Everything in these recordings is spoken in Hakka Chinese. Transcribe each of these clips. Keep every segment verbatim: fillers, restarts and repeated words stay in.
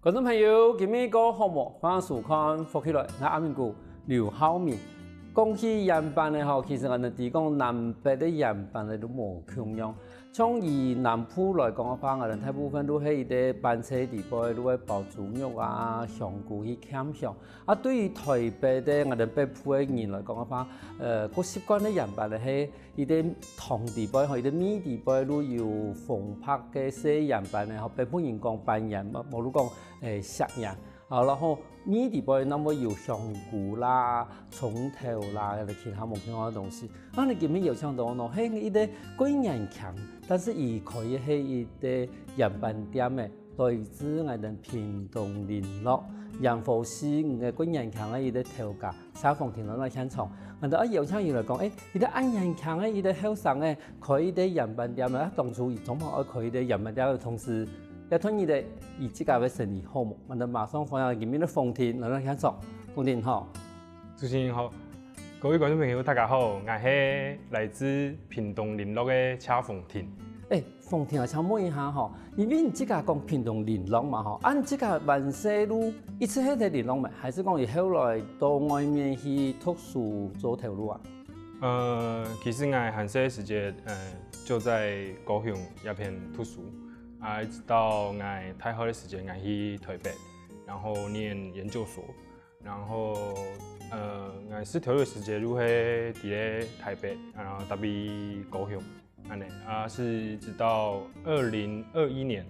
觀眾朋友，今晡日過好無？歡迎收看《福氣來》，𠊎阿明哥劉浩明。講起鹽粄个吼，其實𠊎等知講南北个鹽粄个都無共樣。像以南部來講个話，𠊎等大部分都係一個粄粞底背，都會包豬肉啊、香菇去添香。啊，對於台北个𠊎等北部个人來講个話，呃，較習慣个鹽粄个係 一個湯底背吼，一個米底背都有紅白个細鹽粄个吼，北部人講粄鹽，無，無就講，欸，石鹽。啊，然後米底背那麼有香菇啦、蔥頭啦，其他無共樣个東西。啊，你今晡日邀請到呢，係一個過年輕，但是佢開个係一個鹽粄店个，來自𠊎等屏東麟洛，鹽火四五个過年輕个一個頭家。 謝鳳婷來到現場，𠊎等愛邀請佢來講，欸，佢个恁年輕个，佢个後生个，開一個鹽粄店个，啊，當初佢做麼个愛開一個鹽粄店个同時，也同佢个佢自家个生理好無？𠊎等馬上歡迎今晡日个鳳婷來到現場。鳳婷好。主持人好，各位觀眾朋友，大家好，𠊎係來自屏東麟洛个謝鳳婷。欸， 鳳婷啊，請問一下吼，因為你自家講屏東麟洛嘛吼，啊你自家還細就一直係在麟洛無？還係講你後來到外面去讀書做頭路啊？呃，其實𠊎還細个時節，呃，就在高雄那片讀書，啊，一直到𠊎大學个時節，𠊎去台北，然後念研究所。 然後，呃，𠊎係頭路个時節就係在台北，然後搭去高雄，恁呢，啊，是直到二零二一年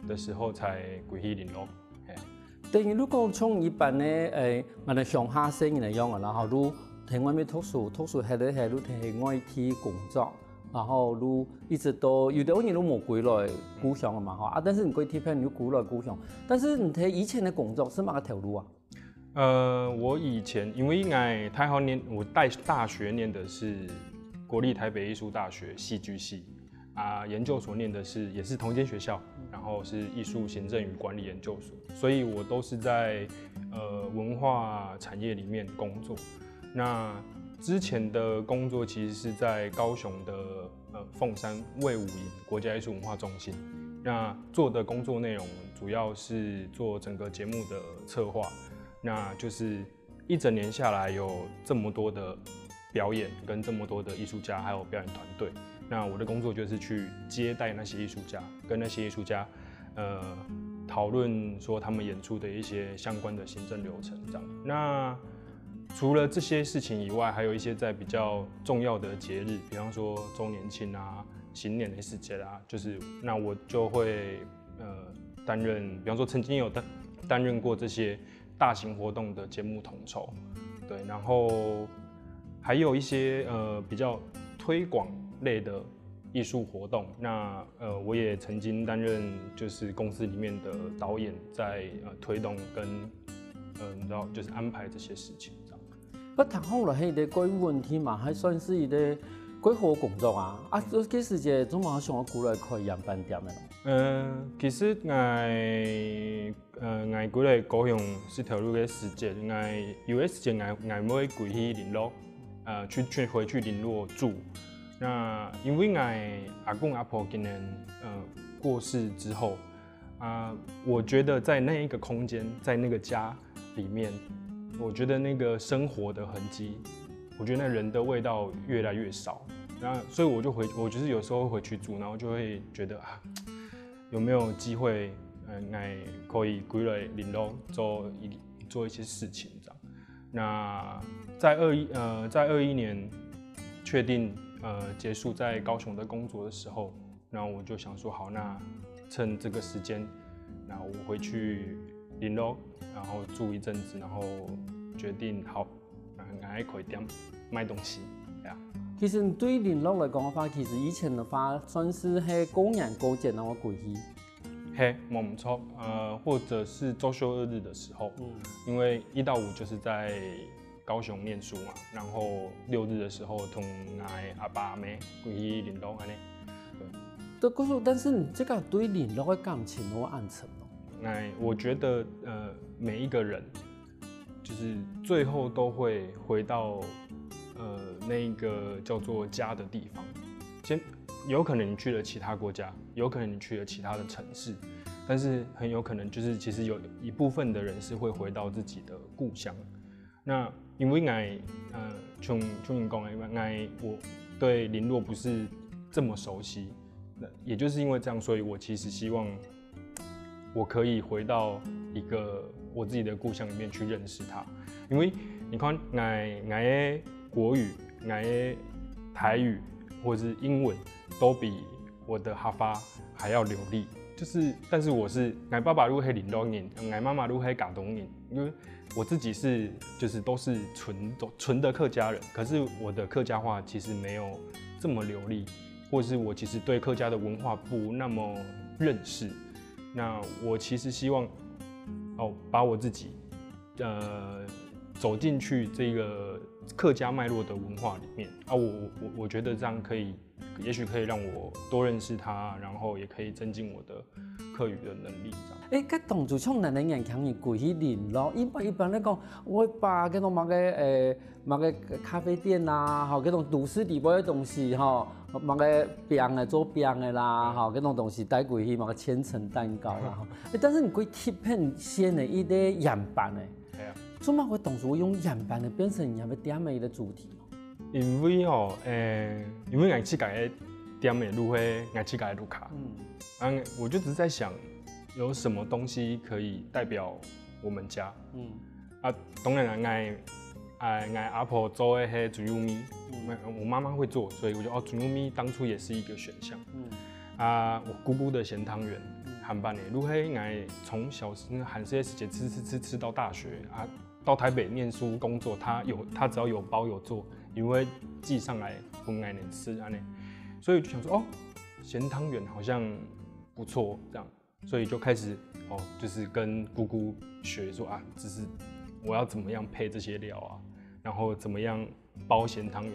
的時候才歸去麟洛，係啊。等於就講像一般个，欸，𠊎等鄉下細人个樣啊，然後就在外面讀書，讀書歇了歇就在外地工作，然後就一直到，有兜人就無歸來故鄉了嘛，吼，啊，但是你過特別你就歸來故鄉，但是你在以前个工作係麼个頭路啊？ 呃，我以前，因為𠊎大學念，我大，大學念的是國立台北藝術大學戲劇系，啊，研究所念的是，也是同一間學校，然後是藝術行政與管理研究所，所以我都是在，呃，文化產業裡面工作。那之前的工作其實是在高雄的，呃，鳳山衛武營國家藝術文化中心。那做的工作內容主要是做整個節目的策劃，那就是一整年下來有這麼多的表演，跟這麼多的藝術家，還有表演團隊。那我的工作就是去接待那些藝術家，跟那些藝術家，呃，討論說他們演出的一些相關的行政流程這樣。那除了這些事情以外，還有一些在比較重要的節日，比方說週年慶啊、新年的時節啊，就是那我就會，呃，擔任，比方說曾經有擔，擔任過這些大型活動的節目統籌，對，然後還有一些，呃，比較推廣類的藝術活動，那，呃，我也曾經擔任就是公司裡面的導演在，呃，推動跟，呃，你知道，就是安排這些事情這樣。該聽起來係一個蓋穩定嘛，還算係一個蓋好个工作啊。啊，該時節做麼个想愛過來開鹽粄店个呢？呃，其實𠊎，呃，𠊎過來高雄係頭路个時節，𠊎有个時節𠊎，𠊎會歸去麟洛，呃，去，去，回去麟洛住。那因為𠊎阿公阿婆今年，呃，過世之後，啊，我覺得在那一個空間，在那個家裡面，我覺得那個生活的痕跡，我覺得那人的味道越來越少。那所以我就回，我就是有時候會回去住，然後就會覺得啊，有沒有機會，呃，𠊎可以歸來麟洛做一，做一些事情這樣。那在二一，呃，在二一年確定，呃，結束在高雄的工作的時候，那我就想說，好，那趁這個時間，那我回去麟洛，然後住一陣子，然後決定，好，那𠊎開店賣東西，這樣。其實你對麟洛來講个話，其實以前个話算係係過年過節然後歸去。係，無毋著，呃，或者是週休二日的時候，嗯。因為一到五就是在高雄念書嘛，然後六日的時候同𠊎阿爸阿姆歸去麟洛恁呢。對。對，可是，但是你這個對麟洛个感情有恁深哦。那我覺得，呃，每一個人就是最後都會回到，呃，那一個叫做家的地方。先，有可能你去了其他國家，有可能你去了其他的城市，但是很有可能就是其实有一部分的人是会回到自己的故乡。那因為𠊎，呃，像，像你講的，𠊎，我對麟洛不是這麼熟悉，那也就是因為這樣，所以我其實希望我可以回到一個我自己的故鄉裡面去認識它。因為你看，𠊎，𠊎个國語、𠊎个台語或者是英文都比我的客話還要流利。就是，但是我是，𠊎爸爸就係麟洛人，𠊎媽媽就係佳冬人，因為我自己是，就是都是純，純的客家人，可是我的客家話其實沒有這麼流利，或是我其實對客家的文化不那麼認識。那我其實希望，哦，把我自己，呃，走進去這個客家脈絡的文化裡面。啊，我，我，我覺得這樣可以，也許可以讓我多認識它，然後也可以增進我的客語的能力，這樣。誒，該當初像恁樣年輕人會去麟洛，一般，一般來講，𠊎爸該種麼个，誒，麼个咖啡店啊，吼，該種都市裡背个東西，吼，麼个餅啊，做餅个啦，吼，該種東西帶過去，麼个千層蛋糕啦，吼。誒，但是你會去特別選个一個樣板个，係啊。做麼个當初會用樣板个變成你个店个一個主題？因為吼，誒，因為𠊎自家个店个就係𠊎自家个屋下，嗯，啊，我就只是在想，有什麼東西可以代表我們家。嗯，啊，當然啦，𠊎，啊，𠊎阿婆做个係豬肉麵，嗯，我媽媽會做，所以我就，哦，豬肉麵當初也是一個選項。嗯，啊，我姑姑的鹹湯圓，嗯，鹹粄个，就係𠊎從小是，還細个時節吃吃吃吃到大學啊，到台北念書工作，他有，他只要有包有做，也會寄上來分𠊎等吃，恁樣。所以就想說，哦，鹹湯圓好像不錯，這樣，所以就開始，哦，就是跟姑姑學說啊，就是我要怎麼樣配這些料啊，然後怎麼樣包鹹湯圓。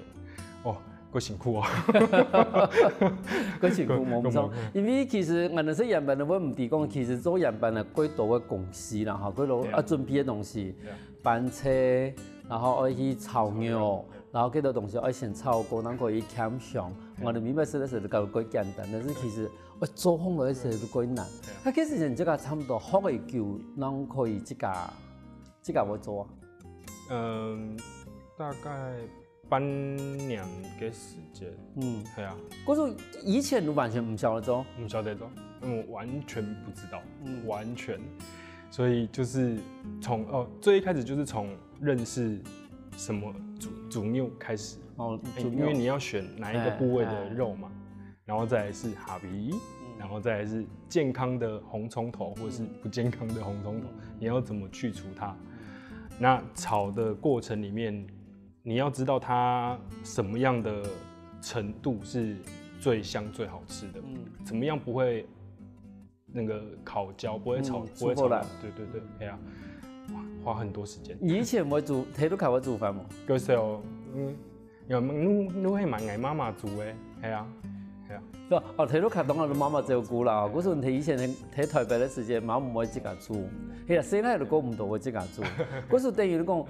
哦，夠辛苦哦。夠辛苦，無錯。因為其實𠊎等食樣板个，𠊎毋知講，其實做樣板个，幾多个工序啦，吼，幾多，啊，準備个東西，yeah，粄菜，然後愛去炒肉，然後幾多東西愛先炒過，然後可以添香。𠊎等明白食个時候就較過簡單，但是其實，呃，做紅落去時就過難。那其實你這個差不多學幾久，然後可以自家，自家會做啊？嗯，大概半年个時間。嗯，係啊。可是以前你完全毋曉得做？毋曉得做，因為我完全不知道，嗯，完全。所以就是從，哦，最一開始就是從認識什麼豬，豬肉開始。哦，欸，豬肉。因為你要選哪一個部位的肉嘛，欸，欸，然後再來是蝦皮，嗯，然後再來是健康的紅蔥頭或是不健康的紅蔥頭，嗯，你要怎麼去除它？那炒的過程裡面，你要知道它什麼樣的程度是最香最好吃的，嗯，怎麼樣不會那個烤焦，不會炒，嗯，不會炒爛。出貨啦。對對對，哎呀，哇，花很多時間。你以前會煮，在屋下會煮飯無？有時候，嗯，有，你，你會買𠊎媽媽煮个，係啊，係啊。對，哦，在屋下當然係媽媽照顧啦，哦，可是你以前在台北个時間，嘛毋會自家煮，係啊，細漢就顧毋到會自家煮，可是等於講，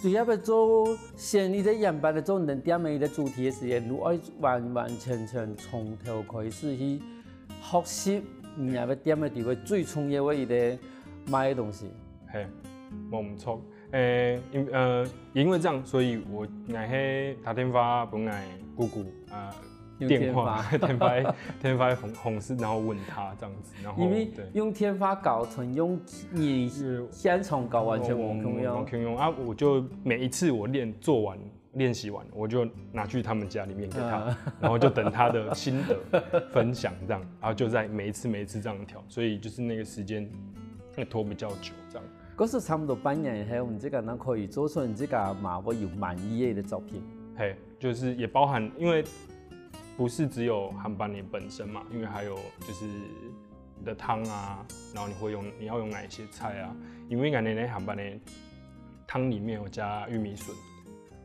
主要愛做選一個樣板个做你等店个一個主題个時間，你愛完完全全從頭開始去學習你个店个地位最重要个一個賣个東西。係，無毋著。欸，因，呃，因為這樣，所以𠊎，𠊎係打電話分𠊎姑姑啊， 用電話，電話，電話，電話方，方式，然後問他這樣子，然後，因為，對，用電話搞同用你現場搞完全無共樣。無共樣啊！我就每一次我練，做完，練習完，我就拿去他們家裡面給他，嗯。然後就等他的心得分享這樣，然後就在每一次每一次這樣調，所以就是那個時間會拖比較久這樣。可是差不多半年以後，你這個人可以做出你這個嘛，會有滿意个作品。係，就是也包含，因為 不是只有鹹粄个本身嘛，因為還有就是你的湯啊，然後你會用，你要用哪一些菜啊？因為𠊎等个鹹粄个湯裡面有加玉米筍，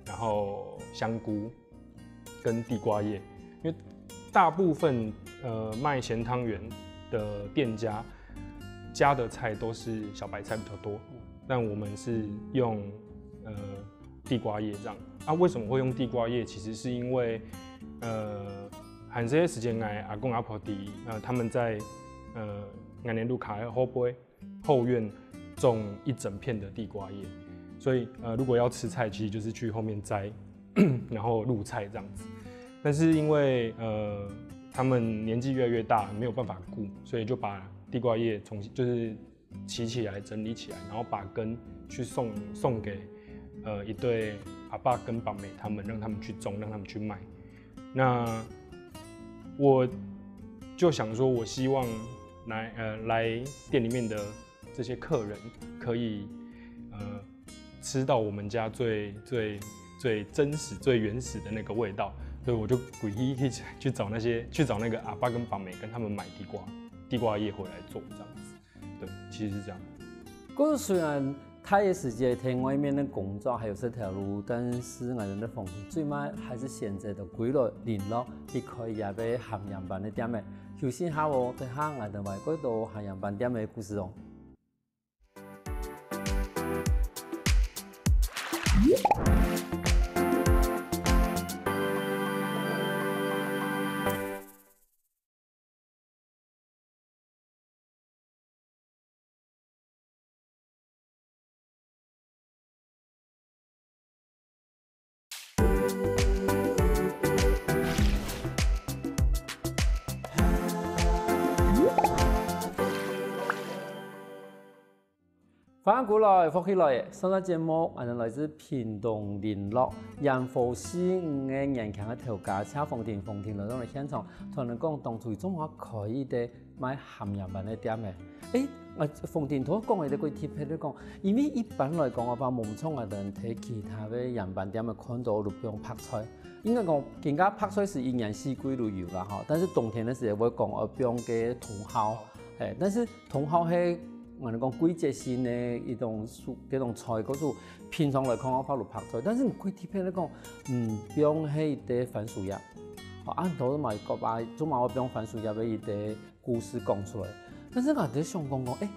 然後香菇跟地瓜葉，因為大部分，呃，賣鹹湯圓的店家加的菜都是小白菜比較多，但我們是用，呃， 地瓜葉這樣。啊，為什麼會用地瓜葉？其實是因為，呃，還細个時間，𠊎阿公阿婆在，呃，他們在，呃， ，𠊎等屋下个後背後院種一整片的地瓜葉，所以呃，如果要吃菜，其實就是去後面摘，然後入菜這樣子。但是因為呃，他們年紀越來越大，沒有辦法顧，所以就把地瓜葉重新就是提起來整理起來，然後把根去送送給呃一對阿爸跟阿姆他們，讓他們去種，讓他們去賣。那我就想說，我希望來呃来店裡面的这些客人可以呃吃到我们家最最最真实、最原始的那个味道，所以我就故意去去找那些去找那个阿爸跟阿姆，跟他们买地瓜地瓜叶回来做这样子。对，其实是这样。故所雖然大个時節在外面个工作還有這條路，但是𠊎兜个風景最尾還是選擇到歸來麟洛，去開一個鹹鹽粄个店仔。休息下哦，等下𠊎兜會過到鹹鹽粄店个故事哦。歡迎歸來，福氣來！上集節目，𠊎兜來自屏東麟洛，鹽火四五个年輕个頭家，請鳳婷，鳳婷來到𠊎兜現場，同𠊎兜講當初做麼个開一個賣鹹鹽粄个店仔。欸，𠊎鳳婷頭講个這個特別个講，因為一般來講个話，無像𠊎兜在其他个鹽粄店仔看到就放白菜，應該講，今下白菜係一年四季都有啦吼，但是冬天个時節會講愛放該茼蒿，欸，但是 茼蒿係𠊎兜講季節性个一種蔬，這種菜，故所平常來講个話就白菜，但是你可以特別來講，嗯，放該兜番薯葉，吼，恁多嘛，做麼个會放番薯葉个一個故事講出來。但是𠊎在想講講，欸，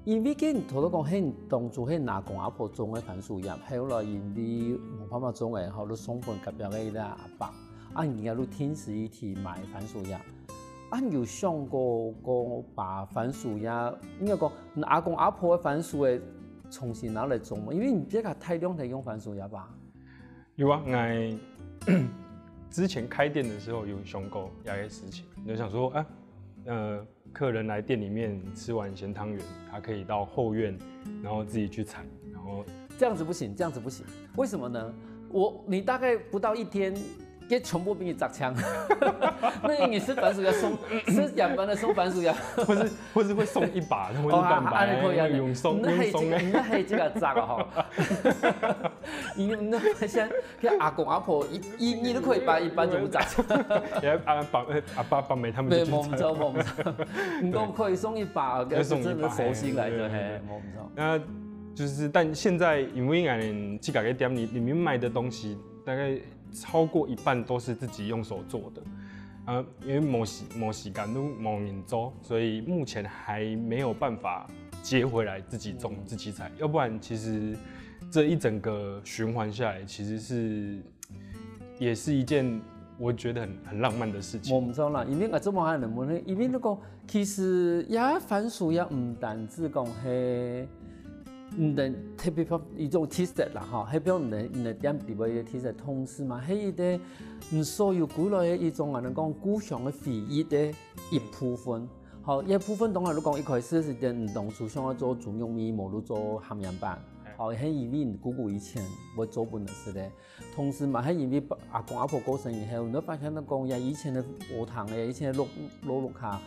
因為該你頭頭講係你當初係你阿公阿婆種个番薯葉，後來因為無辦法種了，吼，就送分隔壁个一個阿伯，啊，人家就定時去買番薯葉。 啊，你有想過過把番薯葉，應該講，你阿公阿婆个番薯仔重新拿來種無？因為你這下大量在用番薯葉吧？有啊，𠊎之前開店的時候有想過這個事情，就想說，啊，呃，客人來店裡面吃完鹹湯圓，他可以到後院，然後自己去採，然後這樣子不行，這樣子不行，為什麼呢？我，你大概不到一天， 該全部分你摘淨。那你是番薯葉送，是鹽粄个送番薯葉。或是或是會送一把，或是半把，哦，啊，恁樣可以，恁樣。用送用送个。你那還這個摘啊吼。你那像像阿公阿婆一一你都可以把一把全部摘淨。也阿爸阿爸阿姆他們對，就去採。無毋著，無毋著。你講可以送一把，就送一把，真的佛心來的，嘿，對，對，嘿，對。無毋著。那就是，但現在因為俺自家个店裡裡面賣的東西，大概超過一半都是自己用手做的。啊，因為無時無時間都無人做，所以目前還沒有辦法接回來自己種、自己採，要不然其實這一整個循環下來，其實是也是一件我覺得很很浪漫的事情。無毋著啦，因為𠊎做麼个恁樣問呢？因為你講，其實這番薯葉毋單止講係，毋單特別講一種特色啦吼，係表你的你的店裡背个特色，同時嘛，係一個你所有歸來个一種，𠊎兜講故鄉个回憶个一部分。好，一部分當然你講一開始係你當初想要做豬肉麵，無就做鹹鹽粄。好，係因為你姑姑以前會做分你食个。 同時嘛，係因為阿公阿婆過身以後，你會發現到講，呀，以前个禾埕个，以前个落落落下，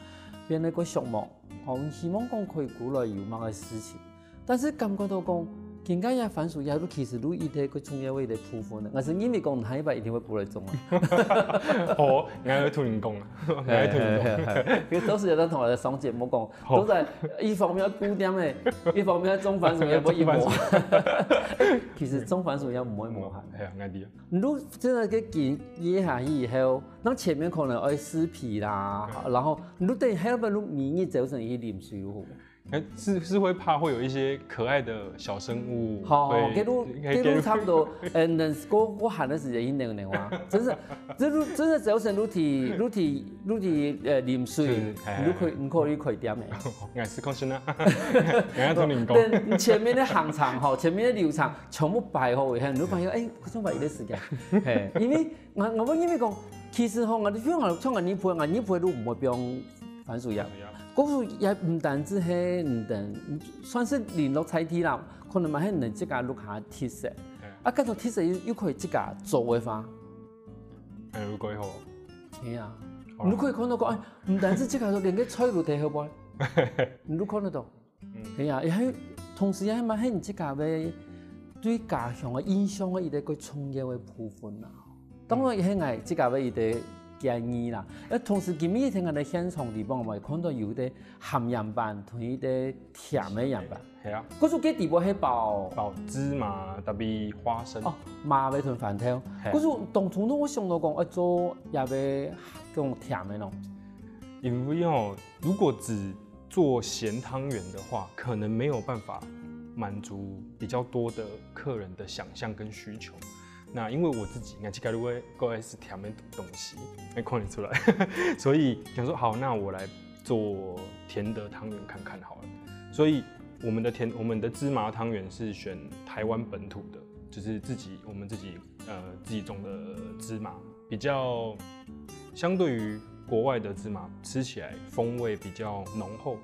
變得過寂寞。吼，希望講可以歸來有麼个事情。但是感覺到講，今下這番薯葉都其實都一個過重要个一個部分了。但是因為講下一擺一定會過來種啊。好，𠊎會同你講啊，𠊎會同你講。因為到時有人同𠊎上節目講，好。都在一方面要顧店个，一方面要種番薯葉，也不一模。其實種番薯葉毋會無閒。哎呀，𠊎知啊。你都真的个經營下去以後，那前面可能愛施肥啦，然後你都等下尾你每日朝晨去淋水咯。哎，是是会怕会有一些可爱的小生物，好，会给路给路差不多，嗯，能过过寒的时间一两年哇，真是，这路真的只有是路体路体路体呃淋水，是哎你都可以你可以可以点的。，𠊎試看先啊，𠊎同你讲，对，你前面的行程哈，前面的流程全部排好以后，你就发现，哎，可能排一个时间，嘿，因为我我们因为讲，其实吼，我就像我像我女朋友，我女朋友都唔会用番薯叶，故所也唔单止係唔等，算是零落菜地啦，可能嘛係能自家落下特色，啊，感觉特色又又可以自家做个话，哎，如果好，系啊，好啦你都可以看到讲，哎，唔单止自家做，连个菜都得好不好？你都看得到。嗯系啊，也还同时也蛮很自家个对家乡个印象个一个个重要个部分啦。当然也很爱自家个一个建议啦。呃，同时今日天个现场地方，我也看到有一个咸盐粄同一个甜个盐粄。系啊，可是这底部系包包芝麻，特别花生，哦，麻味同番豆。嘿可是当初呢，我想到讲，要做也要这种甜个咯。因为哦，如果只做咸汤圆的话，可能没有办法满足比较多的客人的想象跟需求。那因为我自己，你看，自家都会过来是甜的东西，哎，看得出来，所以想说好，那我来做甜的汤圆看看好了。所以我们的甜，我们的芝麻汤圆是选台湾本土的，就是自己我们自己呃自己种的芝麻，比较相对于国外的芝麻，吃起来风味比较浓厚，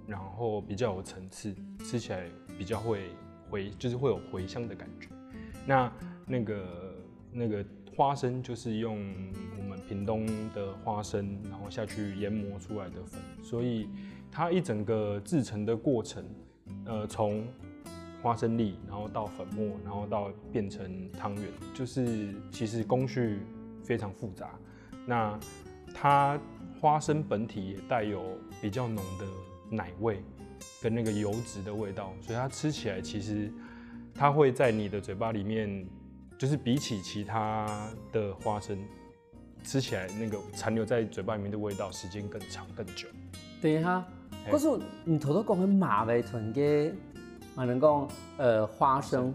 然后比较有层次，吃起来比较会回，就是会有回香的感觉。那那个那个花生就是用我们屏东的花生，然后下去研磨出来的粉，所以它一整个制成的过程，呃，从花生粒，然后到粉末，然后到变成汤圆，就是其实工序非常复杂。那它花生本体也带有比较浓的奶味跟那个油脂的味道，所以它吃起来其实它会在你的嘴巴里面，就是比起其他的花生，吃起来那个残留在嘴巴里面的味道时间更长更久。等一下，可是你头头讲个麻味同个，啊，能讲呃花生、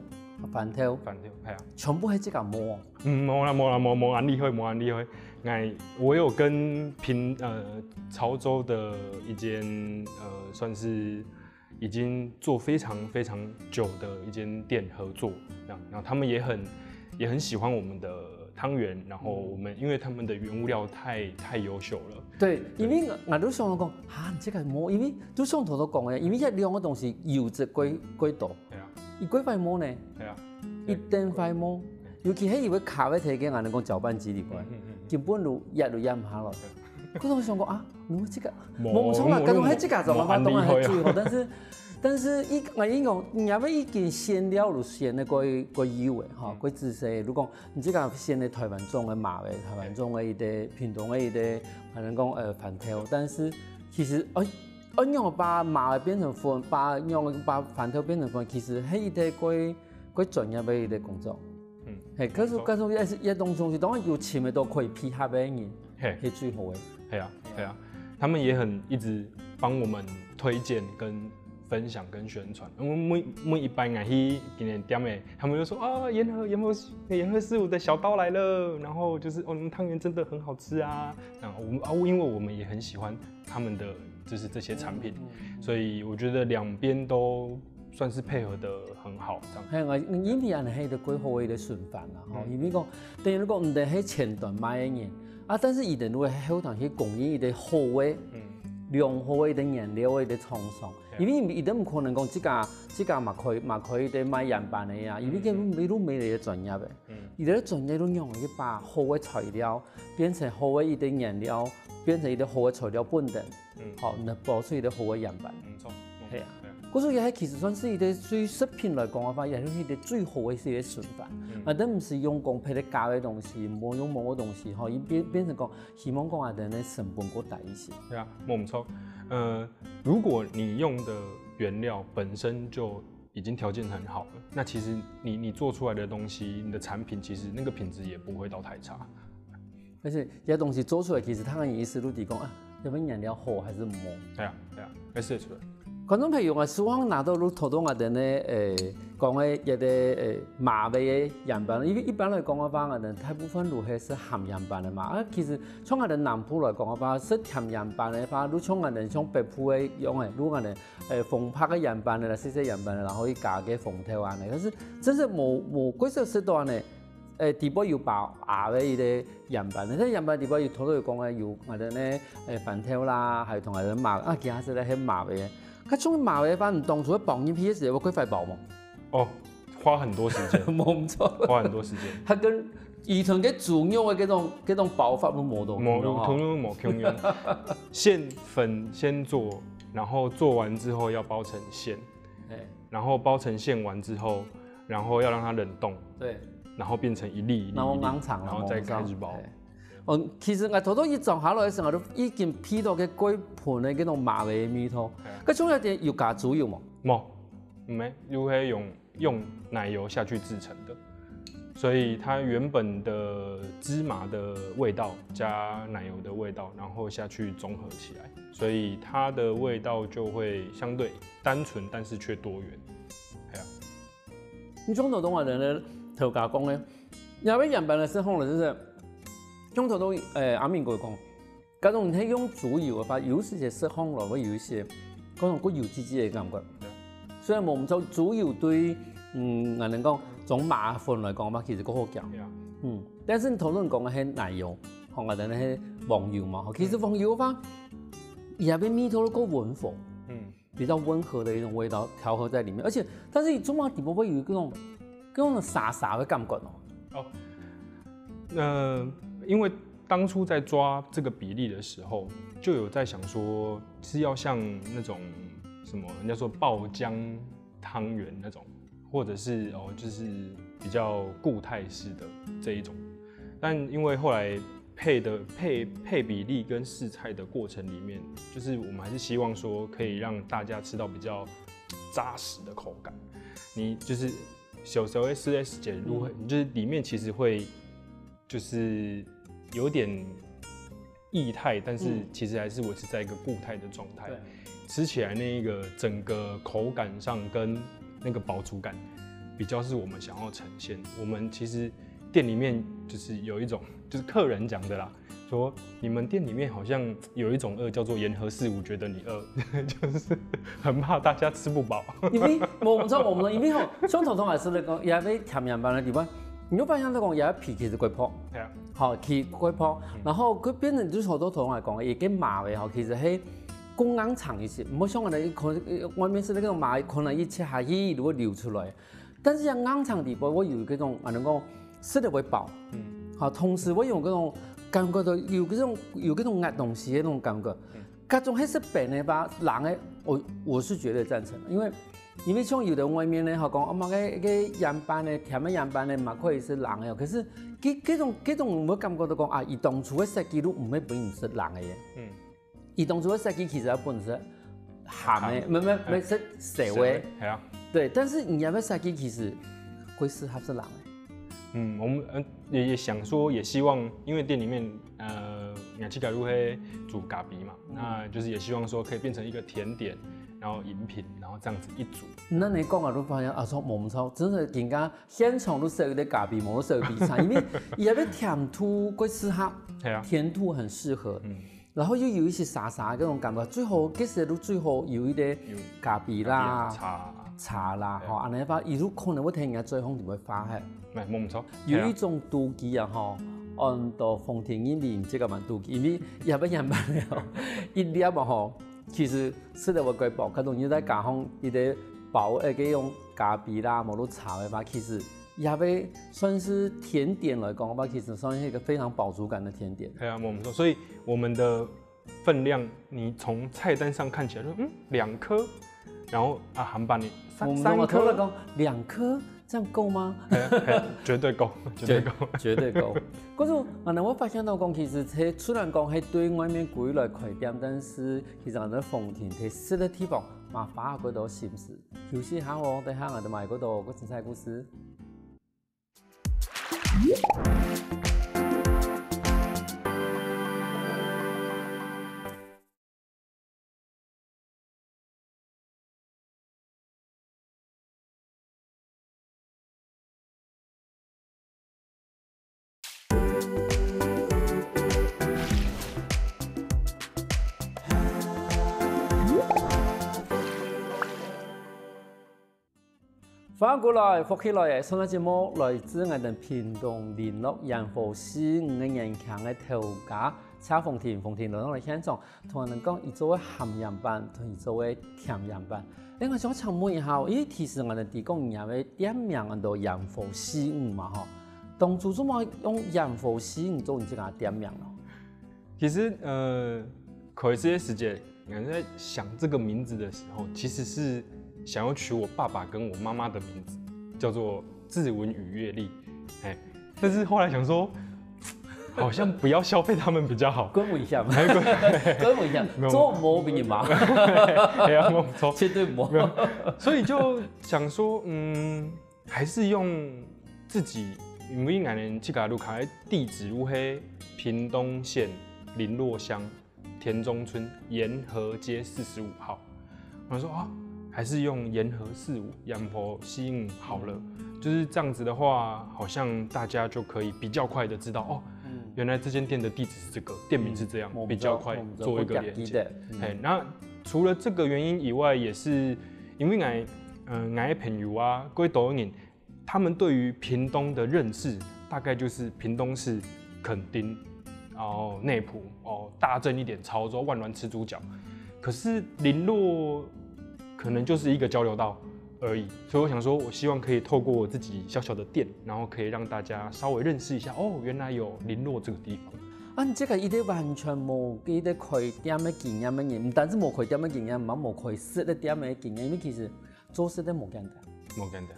番豆，反正哎呀，全部系自家磨。嗯，无啦无啦无无恁厉害，无恁厉害。哎，我有跟平呃潮州的一间呃算是已经做非常非常久的一间店合作，这样，然后他们也很也很喜欢我们的汤圆，然后我们因为他们的原物料太太优秀了，对，因为我都想讲，啊，你这个磨，因为就像头头讲个，因为这两个东西油脂过过多，对啊，一过快磨呢，对啊，一定快磨，尤其系以为卡在提个，俺讲搅拌机里边，嗯嗯根本就压都压唔下来。可是我想讲啊，你这个，无我们从来感觉还这个怎么办，无当然还无恁厉害啊最好，但是。但是一，我应讲，你要一斤鲜料就鲜的过过油的哈，过仔细。如果你这个鲜的台湾种的麻味，台湾种的一个屏东的一个，反正讲呃番豆，但是其实呃，呃，用把麻味变成粉，把用把番豆变成粉，其实是一个过过专业的一个工作。嗯，嘿，可是可是也是也当中是，当然有钱的都可以配合的人，嘿，是最好的。对啊，对啊，他们也很一直帮我们推荐跟分享跟宣传。我们每每一班啊去今天店诶，他们就说啊，沿河沿河沿河师傅的小刀来了，然后就是哦，你们汤圆真的很好吃啊。然后我们啊，因为我们也很喜欢他们的就是这些产品，所以我觉得两边都算是配合的很好，这样。还有啊，因为安尼个过好个一个循环啦，吼，因为讲等于讲毋但系前端卖个人啊，但是伊等于系后端去供应一个好个、良好个一个原料个一个厂商，因为伊都毋可能讲自家自家嘛可以嘛可以个卖样板个呀，因为根本伊都没个专业个，伊个专业都用去把好个材料变成好个一个原料，变成一个好个材料本等。好，能包出一个好个样板。没错，系啊对啊，故所也其实算是一个对食品来讲个话，也是一个最好个一个循环。啊，但毋是用讲配个加个东西，无用无个东西，吼，伊变变成讲，希望讲啊，人个成本过低一些。对啊，没错。呃，如果你用的原料本身就已经条件很好了，那其实你你做出来的东西，你的产品其实那个品质也不会到太差。而且这些东西做出来，其实它个意思都提供啊，要不然原料好还是无？对啊，对啊，还是出来。觀眾朋友啊，希望拿到你頭頭𠊎等呢，誒，講个一个誒馬尾个樣板，因為一般來講个話，𠊎等大部分都係食鹹樣板个嘛。啊，其實像𠊎等南部來講个話，食甜樣板个話，你像𠊎等像北部个樣个，你𠊎等誒紅白个樣板个啦，細細樣板个，然後一加个紅豆啊，可是真正無無幾少食到呢。誒，底背有包鴨个一个樣板，但樣板底背有頭頭有講个有𠊎等呢，誒，番豆啦，還有同𠊎等馬啊，其他係咧係馬尾个。佢像馬尾飯，你當初包入去个時候，會快包無？哦，花很多時間，無錯，花很多時間。佢跟以前个豬肉个這種這種包法都無同無樣哦。同樣無共樣。芡粉先做，然後做完之後要包成芡，哎，然後包成芡完之後，然後要讓它冷凍，對，然後變成一粒一粒一粒，然後冷藏，然後再開始包。哎。哦，其實𠊎頭頭一轉下來个時候，𠊎都已經鼻到个歸盆个這種馬尾个味道。哎呀佢重要點有加豬油無？無，沒，因為用用奶油下去製成的，所以它原本的芝麻的味道加奶油的味道，然後下去綜合起來，所以它的味道就會相對單純，但是卻多元。哎呀，你像頭頭𠊎等个頭家講个，因為樣板个時候呢，就是像頭頭誒阿明哥講，假如你係用豬油个話，有時節食起來會有一些，可能會有油滋滋个感覺。雖然無毋著，豬油對嗯，𠊎等講從馬粉來講嘛，其實較好講。對啊，嗯，但是你頭先講个係奶油，吼，𠊎等个係黃油嘛，吼，其實黃油个話，佢个味道較溫和，嗯，比較溫和的一種味道調和在裡面，而且，但是佢做麼个底背會有一種，那種沙沙的感覺哦。哦，那因為當初在抓這個比例的時候，就有在想說是要像那種什麼，人家說爆漿湯圓那種，或者是哦，就是比較固態式的這一種。但因為後來配的配配比例跟試菜的過程裡面，就是我們還是希望說可以讓大家吃到比較扎實的口感。你就是小時候會吃的時節，如果你就是裡面其實會就是有點液態，但是其實還是維持在一個固態的狀態。對，吃起來那個整個口感上跟那個飽足感，比較是我們想要呈現。我們其實店裡面就是有一種，就是客人講的啦，說你們店裡面好像有一種餓叫做鹽和四五覺得你餓，就是很怕大家吃不飽。因為無毋著，無毋著，因為吼，像頭先老師來講，也係甜樣板个地方，你會發現來講，也皮其實較薄，對啊，吼，皮較薄，然後佢變成就是好多頭先來講，一个馬尾吼，其實係較硬淨一些，毋好像𠊎等可能外面係那種馬，可能一切下去就會流出來。 但是佢硬淨底背會有該種，𠊎等講食得會飽，嗯，好，同時會有該種感覺到有該種有該種壓東西的那種感覺。該種係食冰个吧，冷个，我我是絕對贊成的，因為因為像有的外面呢，吼講，哦，麼个个樣板呢，甜个樣板呢，嘛可以食冷个，可是該該種該種我感覺到講啊，佢當初个設計都毋會分你食冷个耶。嗯，佢當初个設計其實係分你食鹹个，鹹沒沒沒食鹹个。係啊。對，但是你要不要設計其實會適合食冷个。嗯，我們嗯也也想說，也希望，因為店裡面呃，雅琪卡路會煮咖啡嘛，那就是也希望說可以變成一個甜點，然後飲品，然後這樣子一組。那你講啊，都發現啊，錯，無毋著，真的，人家現場都食一个咖啡，無都食一杯茶，因為佢个甜度較適合，係啊，甜度很適合。嗯，然後又有一些沙沙的那種感覺，最後其實都最後有一點有咖啡啦、茶，茶啦，對吼，安尼話，佢都可能會聽人家嘴風就會發黑。來，無毋著，有一係啊，種肚飢啊，吼，按到風田人民這个蠻肚飢，因為也不樣般了，一粒啊吼，其實食得會較飽，可能又再加上一个包，呃，个用咖啡啦，無論茶的話，其實也會算是甜點來講的話，其實算是一个非常飽足感的甜點。係啊，無毋著。所以我們的分量，你從菜單上看起來就嗯兩顆，然後啊鹹粄呢我們三三顆，都會講兩顆這樣夠嗎？係啊係啊，絕對夠，絕對夠。絕對夠。可是啊，那我發現到講，其實佢雖然講係對外面歸來開店，但是其實𠊎等風田佢食个地方嘛花幾多心思。休息下哦，等下𠊎等買幾多个精彩故事。歡迎過來，福氣來了！上个節目來自𠊎等屏東麟洛鹽湖四五个年輕个頭家蔡鳳婷，鳳婷來到了現場，同𠊎等講佢做个鹹鹽粄，同佢做个甜鹽粄。另外想請問一下，因為其實𠊎等知講你个店名安到鹽湖四五嘛吼，當初做麼用鹽湖四五做你這个店名呢？其實呃，開始个時節，我在想這個名字的時候，其實是想要取我爸爸跟我媽媽的名字，叫做志文與月麗。哎，但是後來想說，好像不要消費他們比較好。跟我一下嘛，哎，對跟我一下，没有做毛病嘛，哎呀，没有错。绝对毛。没有，所以就想说，嗯，还是用自己，因為𠊎等自家屋下个地址就係屏東縣麟洛鄉田中村沿河街四十五號。我說啊，還是用沿河四五，鹽湖四五好了。就是這樣子的話，好像大家就可以比較快的知道哦，原來這間店的地址是這個，店名是這樣，嗯比較快做一個連接。我们知道，我们知道，我们知道。哎，那除了這個原因以外，也是因為𠊎，嗯、呃，𠊎个朋友啊，過多人，他們對於屏東的認識大概就是屏東市墾丁，然後內埔，哦，大鎮一點潮州、萬巒、苴洲。可是麟洛可能就是一個交流道而已，所以我想說，我希望可以透過我自己小小的店，然後可以讓大家稍微認識一下，哦，原來有麟洛這個地方。啊，你這个一个完全無一个開店个經驗个人，毋單止無開店个經驗，嘛無開食个店个經驗，因為其實做食个無簡單。無簡單。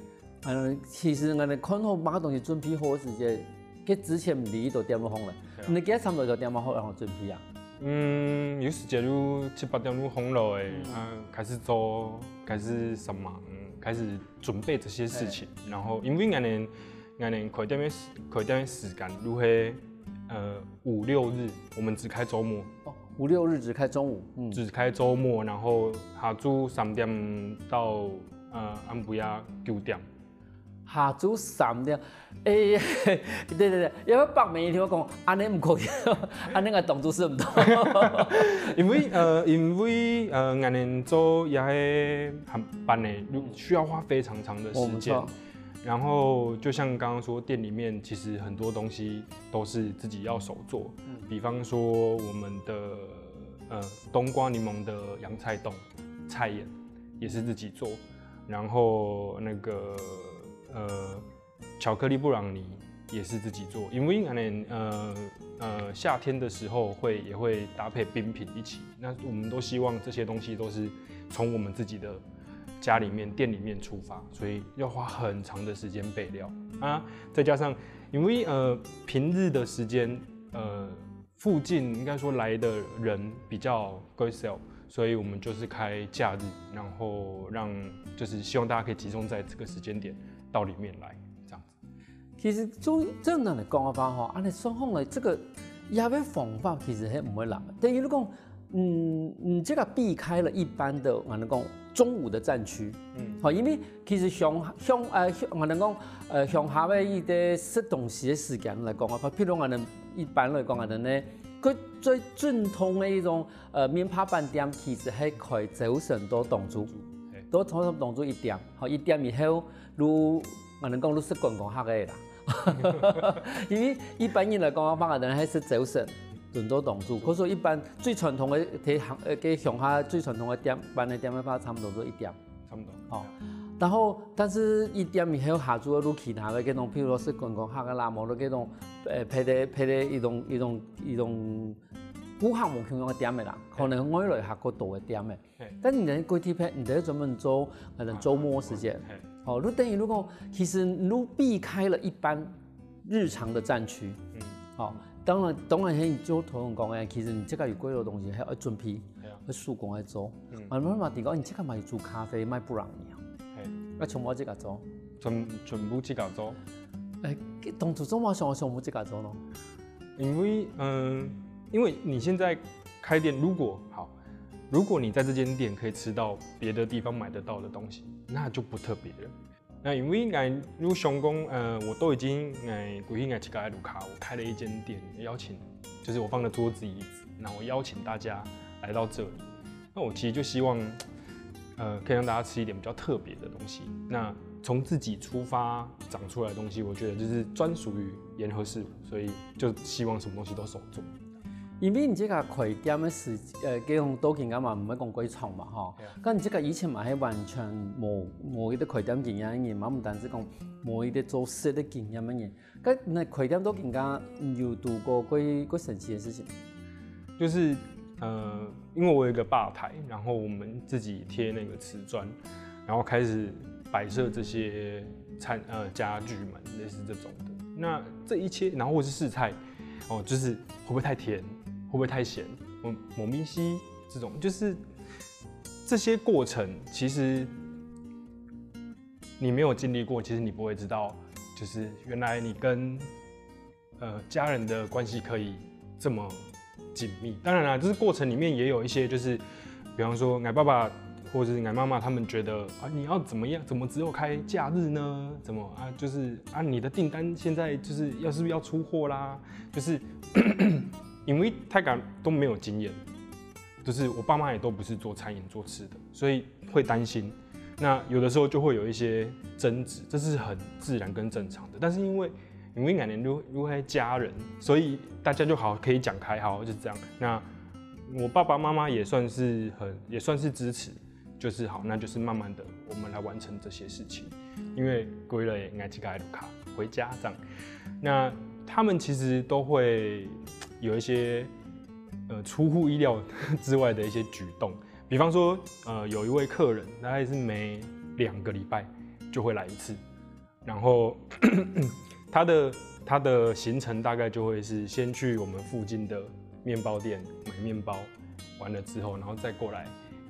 嗯，其實𠊎等看好買東西準備好个時節，佢之前毋係一到店就放了，對啊你幾多差不多一到店就好，然後準備啊？嗯，有時節就七八點就䟘落誒，啊，開始做，開始上網，嗯，開始準備這些事情。然後因為𠊎等，𠊎等開店个時，開店个時間就係，呃，五六日，我們只開週末，哦，五六日只開中午，嗯，只開週末，然後下晝三點到，呃，暗晡夜九點。下晝三點，誒，對對對，要不北美聽我講，安尼毋可以，安尼个動作是毋到。因為呃，因為呃，𠊎等做這个行班呢，需要花非常長的時間。哦，沒錯。然後就像剛剛說，店裡面其實很多東西都是自己要手做，比方說我們的呃冬瓜檸檬的洋菜冻、菜鹽也是自己做，然後那個呃巧克力布朗尼也是自己做，因為可能呃呃夏天的時候會也會搭配冰品一起，那我們都希望這些東西都是從我們自己的家裡面店裡面出發，所以要花很長的時間備料啊，再加上因為呃平日的時間呃附近應該說來的人比較少，所以我們就是開假日，然後讓就是希望大家可以集中在這個時間點到裡面來這樣子。其實就正常來講个話吼，安尼算起來，這个這个方法其實係毋會難个。等於你講，嗯，你這个避開了一般的，安尼講中午的戰區，嗯，好，因為其實鄉鄉呃鄉，安尼講呃鄉下个一个食東西个時間來講个話，譬如安尼一般來講安尼呢，佢最正統个一種呃麵包粄店，其實係開朝晨到當晝，到朝晨當晝一點，好一點以後，就 𠊎等講就食觀光客个啦。因為一般人來講个話，𠊎等係食朝晨，等到當晝。可是一般最傳統个，在行呃个鄉下最傳統个店，粄个店个話，差不多就一點。差不多。哦，然後但是一點以後下晝就其他个該種，譬如說食觀光客个啦，無就該種呃別个別个一種一種一種顧客無共樣个店个啦，可能外來客較多个店个。 但你个規定，你个專門做，可能週末時間，哦，就等於如果其實你避開了一般日常的戰區，嗯，好，當然當然，你就頭先講个，其實你這个有幾多東西還要準備，要手工來做，啊，慢慢地講，你這个賣煮咖啡，賣布朗尼啊，要全部自家做，全全部自家做，哎，當初做麼想全部自家做呢？因為嗯，因為你現在開店，如果好，如果你在這間店可以吃到別的地方買得到的東西，那就不特別了。那因為𠊎就想講，呃，我都已經𠊎歸去𠊎自家个屋下，我開了一間店，邀請就是我放了桌子椅子，然後邀請大家來到這裡。那我其實就希望，呃，可以讓大家吃一點比較特別的東西。那从自己出发长出来的东西，我觉得就是专属于沿河市府，所以就希望什么东西都手做。因為你這个開店个時，呃，該種到今个嘛，毋係講幾長嘛吼。但你這个以前嘛係完全無無一个開店經驗个人嘛，毋單止講無一个做事个經驗个人。該你開店到今个，你有遇過過過神奇个事情？就是呃，因为我有一个吧台，然后我们自己贴那个瓷砖，然后开始摆设这些餐呃家具们，类似这种的。那这一切，然后或是试菜，哦，就是会不会太甜，会不会太咸，嗯，某咪西这种，就是这些过程，其实你没有经历过，其实你不会知道，就是原来你跟呃家人的关系可以这么紧密。当然啦，就是过程里面也有一些，就是比方说，俺爸爸或者是俺妈妈他们觉得啊，你要怎么样，怎么只有开假日呢？怎么啊，就是啊，你的订单现在就是要是不是要出货啦？就是因为太赶都没有经验，就是我爸妈也都不是做餐饮做吃的，所以会担心。那有的时候就会有一些争执，这是很自然跟正常的。但是因为因为俺们都都是家人，所以大家就好可以讲开，好就是这样。那我爸爸妈妈也算是很也算是支持，就是好，那就是慢慢的我们来完成这些事情，因为归了也应该去开路卡回家这样。那他们其实都会有一些呃出乎意料之外的一些举动，比方说呃有一位客人大概是每两个礼拜就会来一次，然后他的他的行程大概就会是先去我们附近的面包店买面包，完了之后，然后再过来，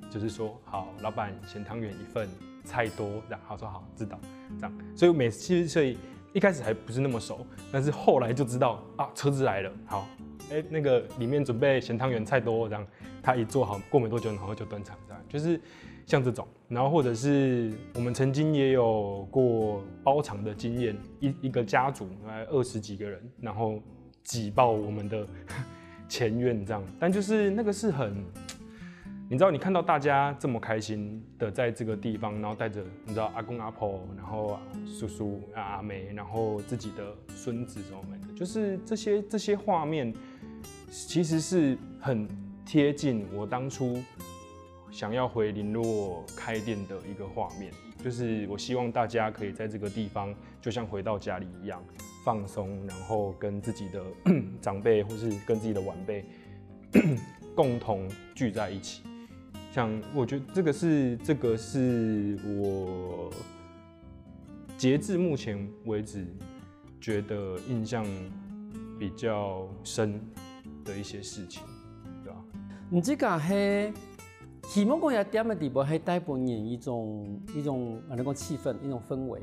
就是说好，老板咸汤圆一份，菜多，然后说好知道，这样，所以每次所以一开始还不是那么熟，但是后来就知道啊，车子来了，好，哎，那个里面准备咸汤圆菜多这样，他一做好，过没多久，然后就登场，这样就是像这种。然后或者是我们曾经也有过包场的经验，一一个家族大概二十几个人，然后挤爆我们的前院这样，但就是那个是很，你知道，你看到大家这么开心的在这个地方，然后带着你知道阿公阿婆，然后叔叔啊阿妹，然后自己的孙子什么的，就是这些这些画面，其实是很贴近我当初想要回林洛开店的一个画面，就是我希望大家可以在这个地方，就像回到家里一样放松，然后跟自己的长辈或是跟自己的晚辈共同聚在一起。像我觉得这个是这个是我截至目前为止觉得印象比较深的一些事情，对吧？你自家係希望講這店个地方係帶分人一種一種，恁樣講氣氛，一種氛圍，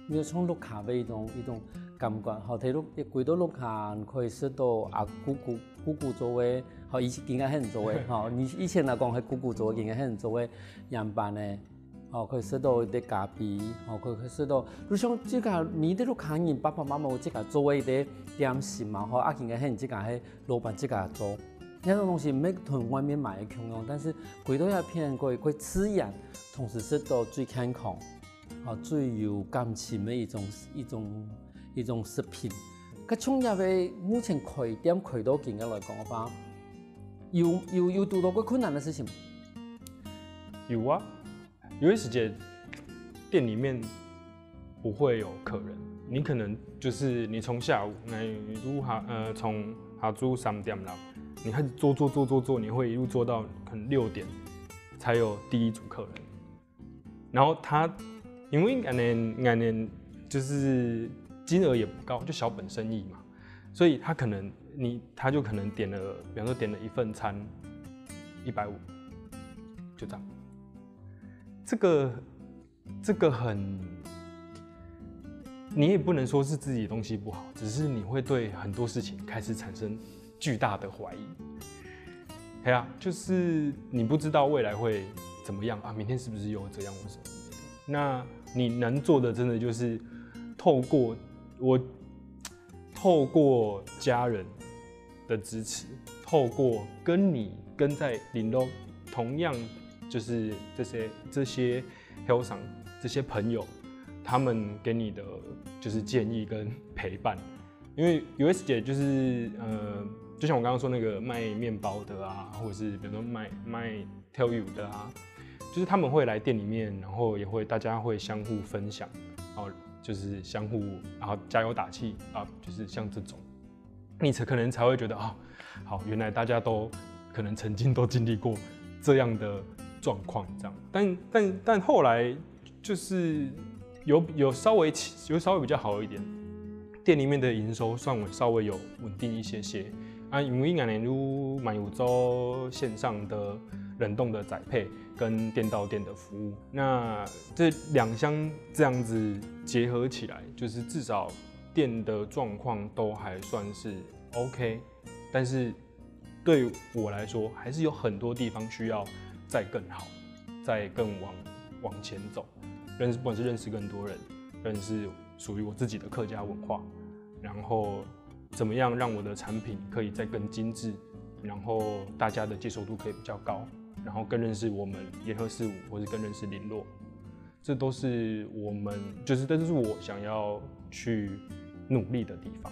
有像屋下个一種一種感覺，吼，在屋，歸到屋下可以食到啊姑姑姑姑做个，吼，以前應該很做个，吼，你以前來講係姑姑做个，應該很做个樣板个。 吼，可以食到一个咖啡，吼，可以食到，就像自家，你个屋下人爸爸妈妈有自家做个一个点心嘛，吼，啊，今个係自家个老板自家做，那种东西毋係同外面买个共樣，但是歸到這片過過自然，同時食到最健康，吼，最有感情个一種一種一種食品。該創業个目前開店開到今个來講个話，有有有遇到過困難个事情？有啊，有一些店里面不会有客人，你可能就是你从下午，你如下呃从下午三点啦，你开始做做做做做，你会一路做到可能六点才有第一组客人，然后他因为俺们俺们就是金额也不高，就小本生意嘛，所以他可能你他就可能点了，比方说点了一份餐一百五，就这样。这个这个很，你也不能说是自己的东西不好，只是你会对很多事情开始产生巨大的怀疑。哎呀，就是你不知道未来会怎么样啊，明天是不是又这样或什么之类的。那你能做的，真的就是透过我，透过家人的支持，透过跟你跟在林东同样，就是这些这些 后生这些朋友，他们给你的就是建议跟陪伴。因为 U S 姐就是呃，就像我刚刚说那个卖面包的啊，或者是比如说卖卖跳舞的啊，就是他们会来店里面，然后也会大家会相互分享，然后就是相互然后加油打气啊，就是像这种。你才可能才会觉得啊，好，原来大家都可能曾经都经历过这样的状况，这样。但但但后来就是有有稍微有稍微比较好一点，店里面的营收算稍微有稳定一些些啊，因为今年有蛮有做线上的冷冻的宅配跟店到店的服务，那这两相这样子结合起来，就是至少店的状况都还算是 OK，但是对我来说，还是有很多地方需要再更好，再更往往前走。认识，不管是认识更多人，认识属于我自己的客家文化，然后怎么样让我的产品可以再更精致，然后大家的接受度可以比较高，然后更认识我们联合事务，或是更认识林洛。这都是我们就是这就是我想要去努力的地方。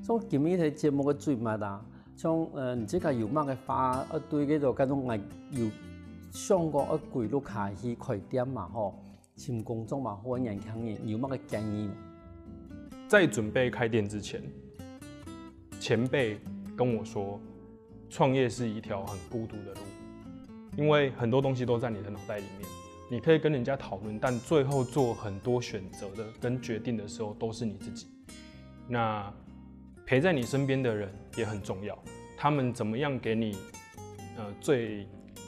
所以今日个节目个最末啊，像呃，你这个有么个话，呃，对个就感觉有想过呃，归落下去开店嘛吼，寻工作嘛，好年轻人有么个建议？在准备开店之前，前辈跟我说，创业是一条很孤独的路，因为很多东西都在你的脑袋里面，你可以跟人家讨论，但最后做很多选择的跟决定的时候都是你自己。那陪在你身边的人也很重要，他们怎么样给你呃最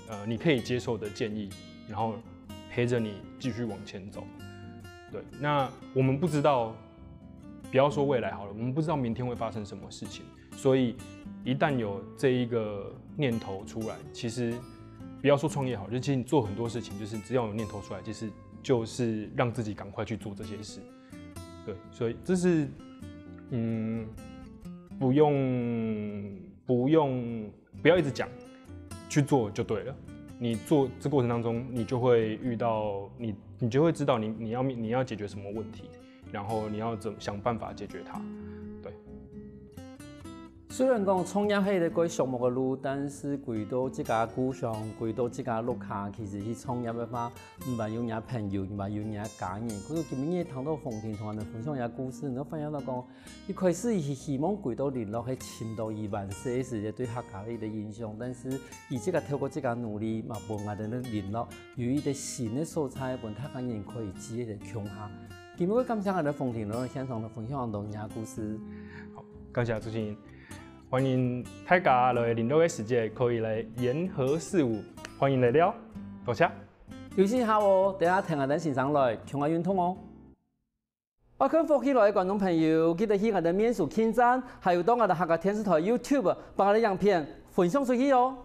呃你可以接受的建议，然后陪着你继续往前走。对，那我们不知道，不要说未来好了，我们不知道明天会发生什么事情，所以一旦有这一个念头出来，其实不要说创业好了，就其实你做很多事情，就是只要有念头出来，其实就是让自己赶快去做这些事。对，所以这是嗯，不用不用不要一直讲，去做就对了。你做这过程当中，你就会遇到你，你就会知道你你要你要解决什么问题，然后你要怎么想办法解决它。对。虽然讲创业系个个项目个路，但是归到自家故乡，归到自家屋下，其实去创业个话，毋但有你朋友，毋但有你家人。可是今日听到凤婷同我们分享个故事，你会发现到讲，一开始是希望归到林洛去寻到一万岁个时个对客家个一个印象，但是伊自家透过自家努力嘛，分我们个林洛有一个新个所在，分客家人可以聚个共下。今日个感谢我们凤婷来现场个分享同你个故事。好，感谢主持人。欢迎大家来林洛个时节，可以来联合事务，欢迎来聊，多谢。有兴趣哦，等下听我们先生来，共下运动哦。爱看福气来个观众朋友，记得去我们面书点赞，还有到我们客家电视台YouTube，把我们影片分享出去哦。